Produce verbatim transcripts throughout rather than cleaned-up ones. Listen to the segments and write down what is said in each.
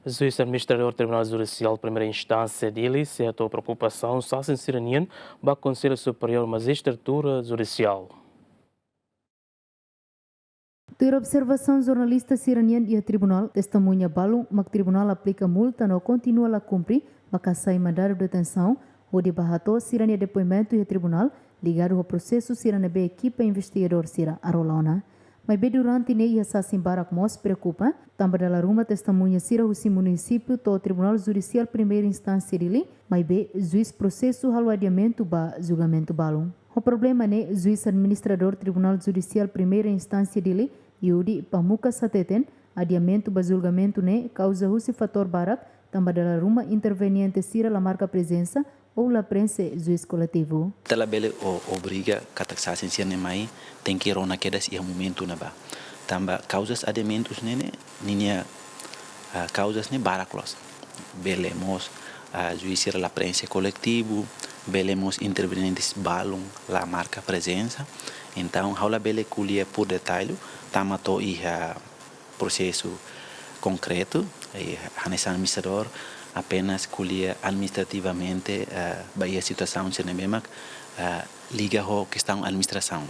Juís administradór Tribunál Judisiál Primeira Instánsia Dili sei hato'o preokupasaun sasin sira-nian ba Konsellu Superiór Majistratura Judisiál. Tuir observasaun jornalista sira-nian iha tribunál, testemuña balun mak tribunál aplika multa no kontinua la kumpre, maka sai mandadu detensaun, hodi ba hato'o sira-nia depoimentu iha tribunál, ligadu ho prosesu sira ne'ebé ekipa investigadór sira arola ona. Maibé durante ne'e iha sasin barak mós preokupa, tanba dala ruma testemuña sira husi munisípiu to'o Tribunál Judisiál Primeira Instánsia Dili, maibé juís prosesu halo adiamentu ba julgamentu balun. Ho problema ne'e, juís administradór Tribunál Judisiál Primeira Instánsia Dili, Yudi Pamukas hateten, adiamentu ba julgamentu ne'e kauza husi fatór barak, tanba dala ruma interveniente sira la marka prezensa ou la prenxe juís koletivu. Ita labele o-, obriga katak sasin sira-ne'e mai tenke rona kedas iha momentu ne'ebá. Tanba kauzas adiamentus ne'e ne'e, ninia, ah, kauzas ne'e barak loos. Bele mós, ah, juís sira la prenxe koletivu, bele mós intervenientes balun la marka prezensa. Entaun, ha'u labele ko'alia por detalle, tama to'o iha prosesu konkretu, i hanesan administradór apenas ko'alia administrativamente, ah, ba iha situasaun sira ne'ebé mak, ah, liga ho kestaun administrasaun.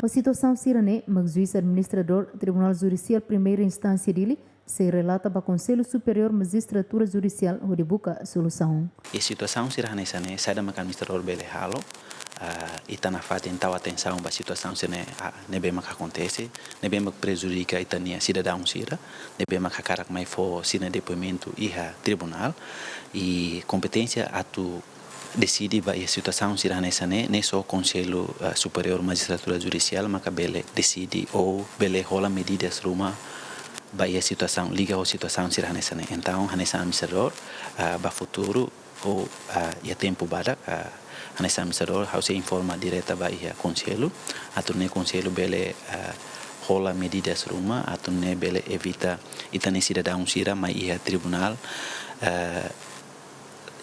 Ho situasaun sira-ne'e, mak juís administradór Tribunál Judisiál Primeira Instánsia Dili sei relata ba Konsellu Superiór Majistratura Judisiál hodi buka solusaun. Iha situasaun sira hanesan ne'e, saida mak administradór bele halo, ah, ita nafatin tau atensaun ba situasaun sira-ne'e, ah, ne'ebé mak akontese, ne'ebé mak prejudika ita-nia sidadaun sira, ne'ebé mak hakarak mai fó sira-nia depoimentu iha tribunál, i kompeténsia atu deside ba iha situasaun sira hanesan ne'e, ne'e só Konsellu, ah, Superiór Majistratura Judisiál maka bele deside ou bele hola medidas ruma ba iha situasaun, liga ho situasaun sira hanesan ne'e. Entaun, hanesan administradór, ah, ba futuru ou, ah, iha tempu badak, ah, hanesan administradór, ha'u sei informa direta ba iha Konsellu, atu nune'e Konsellu bele, ah, hola medidas ruma, atu nune'e bele evita ita-nia sidadaun sira mai iha tribunál, ah,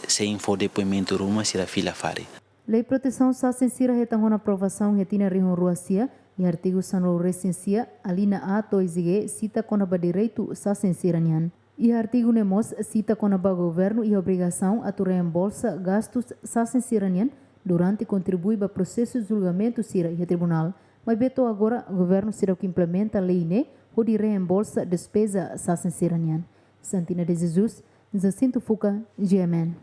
sein fó depoimentu ruma sira fila fali. Lei Protesaun Sasin sira hetan ona aprovasaun iha tinan rihun rua sia, iha artigu sanulu-resin-sia, alínea A to'o G, sita kona-ba direitu sasin sira-nian. Iha artigu ne'e mós sita kona-ba governu iha obrigasaun atu reembolsa gastus sasin sira-nian durante kontribui ba prosesu julgamentu sira iha tribunál. Maibé to'o agora, governu seidauk implementa lei ne'e hodi reembolsa despeza sasin sira-nian. Santina de Jesus, Jacinto Fuca, G M N.